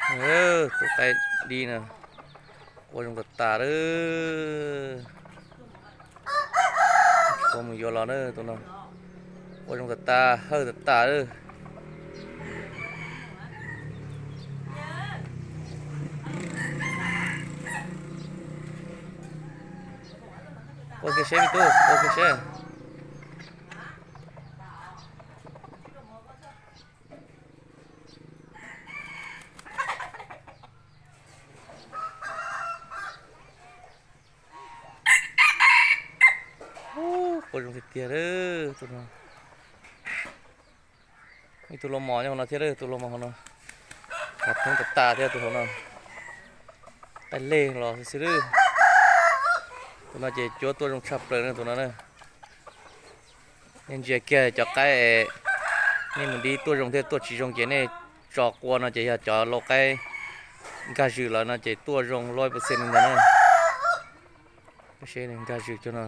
Tus qaib dib no, ua zoo tas tas lawm. Ua mus yuav los na tus no, ua zoo tas tas, hawj tas tas lawm. Ua kiag seb me tub, ua kiag seb. Ua zoo tiag tiag lawm tus no. Ib tug lau mos nyob hauv no thiab, tus lau mos hauv no, qhov thoob tas tas thiab tus hauv no. Qaib leg los xwb xwb lawm. Tus no ces cuab tuaj zoo tshaj plaws na tus no na. Nej ntsia kiag cov qaib, nej mus dib tuaj zoo thiab tuaj tsis zoo ces nej tso qua no ces yog cov lau qaib nkag zws lawm no ces tuaj zoo loj ib percent li ntag na. Nkag zws cov no,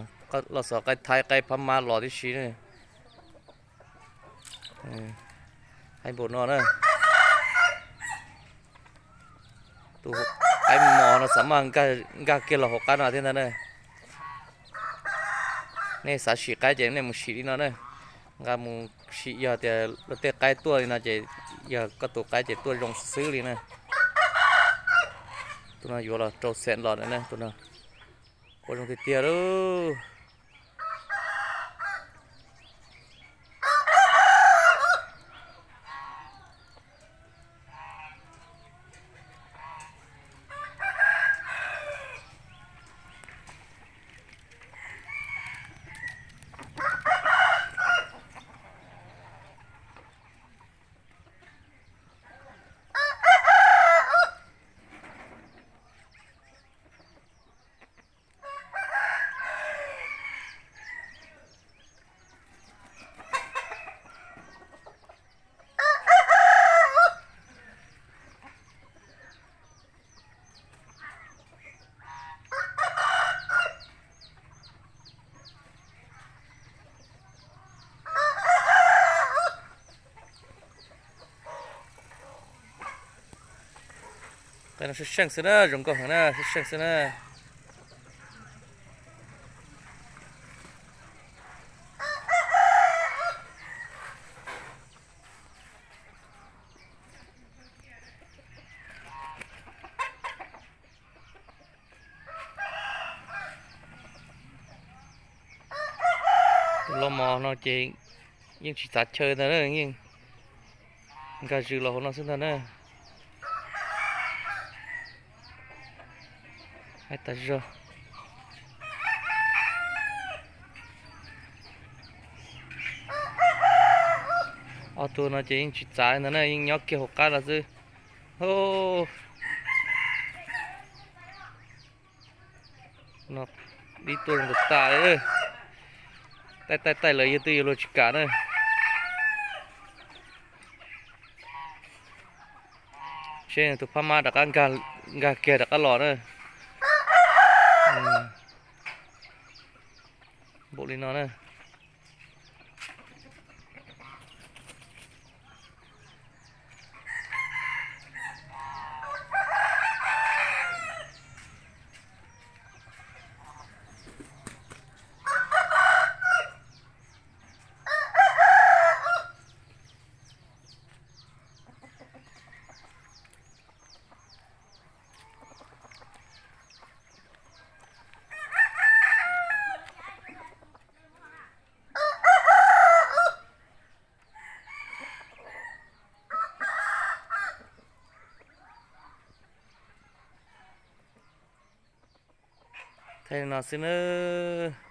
los xov qaib thaib qaib phab mab los tib si na. Haib npaum no na. Tus qaib mos no xav maj nkag kiag los hauv qab no thiab ntag na. Nej xav sim qaib ces nej mus sim li no na. Nqa mus sim, yog tias luag tej qaib tuaj li no ces yog koj tus qaib ces tuaj zoo xwb xwb li na. Tus no yuav los rau xees los na tus no. Ua zoo tiag tiag lauj. Qaib no seej seej xwb na, zoo nkauj heev na, seej seej xwb na. Tus lau mos no ces yeej tsis txav chaw ntag na, yeej nkag zws los hauv no xwb ntag na. Haib tas zog. Ob tug no ces yeej tsis txav ntag na, yeej nyob kiag hauv qab no xwb. Dib tuaj zoo tas tas li. Taij taij taij lawv yog twb yuav luag tsis kam na. Seb tus phab mab rov qab nkag kiag rov qab los na. Npaum li no na. Thaij li no xwb nawb.